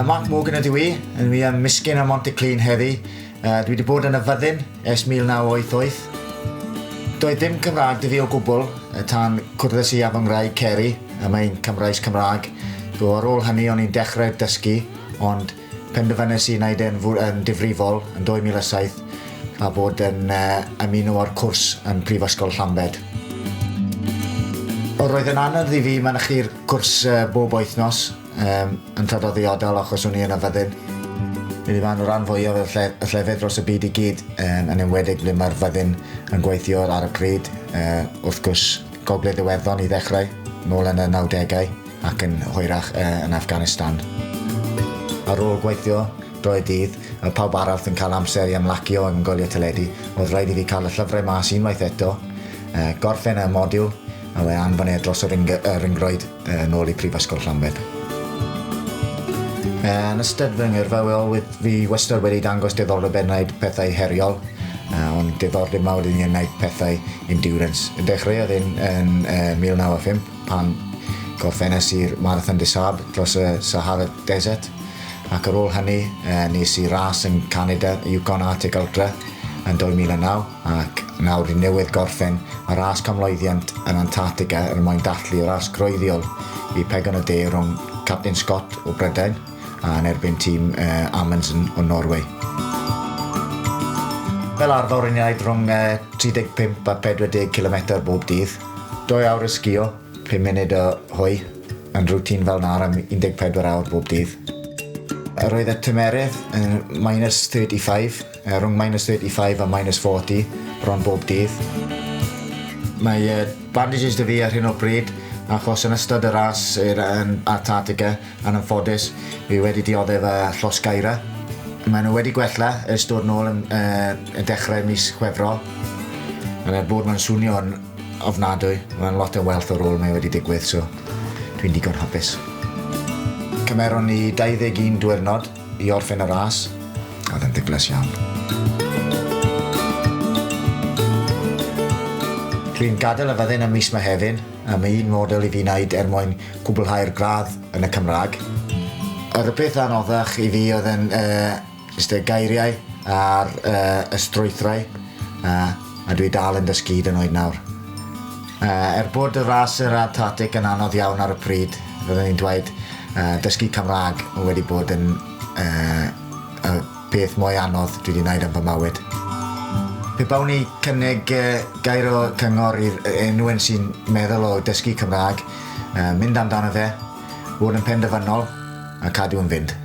Mark Morgan ydw i, yn fi ym Miskin a Montyclun heddi. Dwi wedi bod yn y fyddin ers 1988. Doedd dim Cymraeg 'da fi o gwbl tan cwrddes i â fy ngwraig Ceri, a mae'n Cymraes Cymraeg. So ar ôl hynny o'n i'n dechrau dysgu, ond penderfynes i wneud e'n yn difrifol yn 2007 a bod yn ymuno â'r cwrs yn Prifysgol Llambed. Roedd yn anodd i fi mynychu'r cwrs bob wythnos, Yym, yn traddodiadol achos o'n i yn y fyddin. Fi 'di fan ran fwyaf o'r lle, y llefydd dros y byd i gyd, yym, yn enwedig ble mae'r fyddin yn gweithio ar y pryd. Uh, wrth gwrs, Gogledd Iwerddon i ddechrau, nôl yn y 90au, ac yn hwyrach uh, yn Afghanistan. Ar ôl gweithio drwy'r dydd, a pawb arall yn cael amser i ymlacio yn gwylio teledu, oedd rhaid i fi cael y llyfrau mas unwaith eto, uh, gorffen y modiwl, a we anfon e dros y rhyngrwyd yn ôl i Prifysgol Llambed. Yn ystod fy ngyrfa, wel, fi wastad wedi dangos diddordeb yn gwneud pethau heriol, ond diddordeb mawr i ni yn gwneud pethau endurance. Y dechreuodd hyn yn 1905 pan gorffennes i'r Marathon des Sables dros y Sahara Desert, ac ar ôl hynny nes i ras yn Canada, Yukon Arctic Ultra, yn 2009. Ac nawr ni newydd gorffen y ras canmlwyddiant yn Antarctica er mwyn dathlu y ras gwreiddiol i Pegwn y De rhwng Captain Scott o Brydain a yn erbyn tîm Amundsen o Norway. Fel arfer rwy'n ei wneud rhwng 35 a 40 cilometr bob dydd. Dwy awr o sgïo, 5 munud o hoe, yn routine fel 'na am 14 awr bob dydd. Roedd y tymeredd yn minus 35, Rhwng minus 35 a minus 40 bron bob dydd. Mae bandages 'da fi ar hyn o bryd achos yn ystod y ras i'r yn Antarctica yn anffodus fi wedi dioddef y llosgaira. Maen nhw wedi gwella ers dod nôl yn, uh, yn dechrau mis Chwefror. Ond er bod mae'n swnio'n ofnadwy, mae'n lot o wealth ar ôl mae wedi digwydd, so dwi'n digon hapus. Cymeron ni 21 diwrnod i orffen y ras. Oedd yn ddiflas iawn. Dwi'n gadael y fyddin ym mis Mehefin a mae un model i fi wneud er mwyn cwblhau'r gradd yn y Cymraeg. Yr peth anoddach i fi oedd yn uh, jyst y geiriau a'r uh, y strwythrau uh, a dwi dal yn dysgu hyd yn oed nawr. Uh, er bod y ras yr Antarctic yn anodd iawn ar y pryd, fyddwn i'n dweud uh, dysgu Cymraeg wedi bod yn uh, y peth mwy anodd dwi wedi wneud yn fy mywyd. Pe bawn i cynnig uh, gair o cyngor i'r unrhyw un sy'n meddwl o dysgu Cymraeg, uh, mynd amdano fe, bod yn penderfynol a cadw yn fynd.